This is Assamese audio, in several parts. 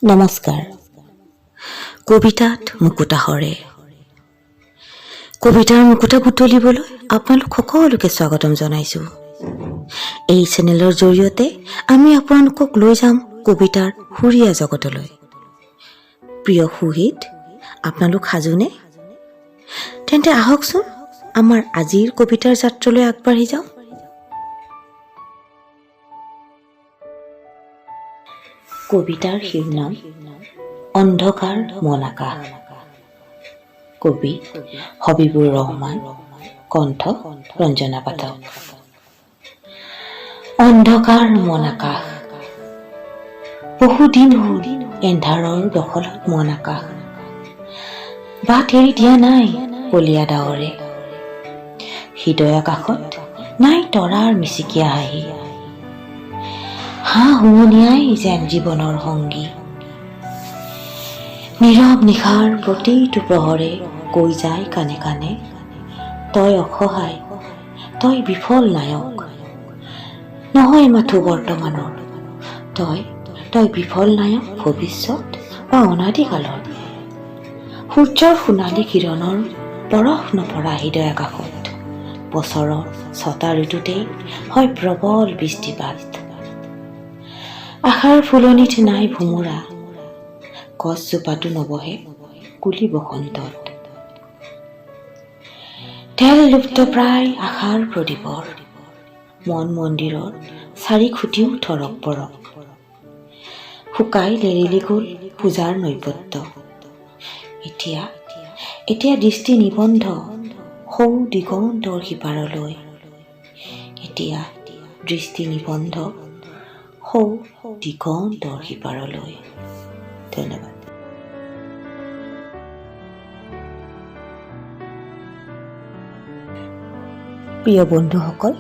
নমস্কাৰ। কবিতাত মুকুতা সৰে। কবিতাৰ মুকুতা বুটলিবলৈ আপোনালোক সকলোকে স্বাগতম জনাইছোঁ। এই চেনেলৰ জৰিয়তে আমি আপোনালোকক লৈ যাম কবিতাৰ সুৰীয়া জগতলৈ। প্ৰিয় সুহৃদ, আপোনালোক সাজুনে? তেন্তে আহকচোন, আমাৰ আজিৰ কবিতাৰ যাত্ৰালৈ আগবাঢ়ি যাওঁ। কবিতাৰ শিৰোনাম অন্ধকাৰ মন আকাশ। কবি হবিবুৰ ৰহমান, কণ্ঠ ৰঞ্জনা পাঠক। অন্ধকাৰ মন আকাশ, বহুদিন হ'ল এন্ধাৰৰ দখলত মন আকাশ। বাট এৰি দিয়া নাই কলীয়া ডাৱৰে। হৃদয় আকাশত নাই তৰাৰ মিচিকীয়া হাঁহি। হা হুমুনিয়াই যেন জীৱনৰ সংগী। নীৰৱ নিশাৰ প্ৰতিটো প্ৰহৰে কৈ যায় কাণে কাণে, তই অসহায়, তই বিফল নায়ক নহয় মাথো বৰ্তমানৰ, তই বিফল নায়ক ভৱিষ্যত বা অনাদিকালৰ। সূৰ্যৰ সোণালী কিৰণৰ পৰশ নপৰা হৃদয় আকাশত বছৰৰ ছটা ঋতুতেই হয় প্ৰবল বৃষ্টিপাত। আশাৰ ফুলনিত নাই ভোমোৰা, গছজোপাতো নবহে কুলি বসন্তত। তেল লুপ্তপ্ৰায় আশাৰ প্ৰদীপৰ, মন মন্দিৰৰ চাৰি খুঁটিও থৰক বৰক। শুকাই লেৰেলি গ'ল পূজাৰ নৈবেদ্য। এতিয়া দৃষ্টি নিবন্ধ সৌ দিগন্তৰ সিপাৰলৈ। এতিয়া দৃষ্টি নিবন্ধ সৌ দিগন্তৰ সিপাৰলৈ। ধন্যবাদ। প্ৰিয় বন্ধুসকল,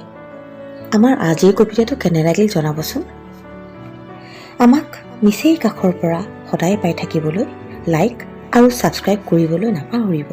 আমাৰ আজিৰ কবিতাটো কেনে লাগিল জনাবচোন। আমাক নিচেই কাষৰ পৰা সদায় পাই থাকিবলৈ লাইক আৰু ছাবস্ক্ৰাইব কৰিবলৈ নাপাহৰিব।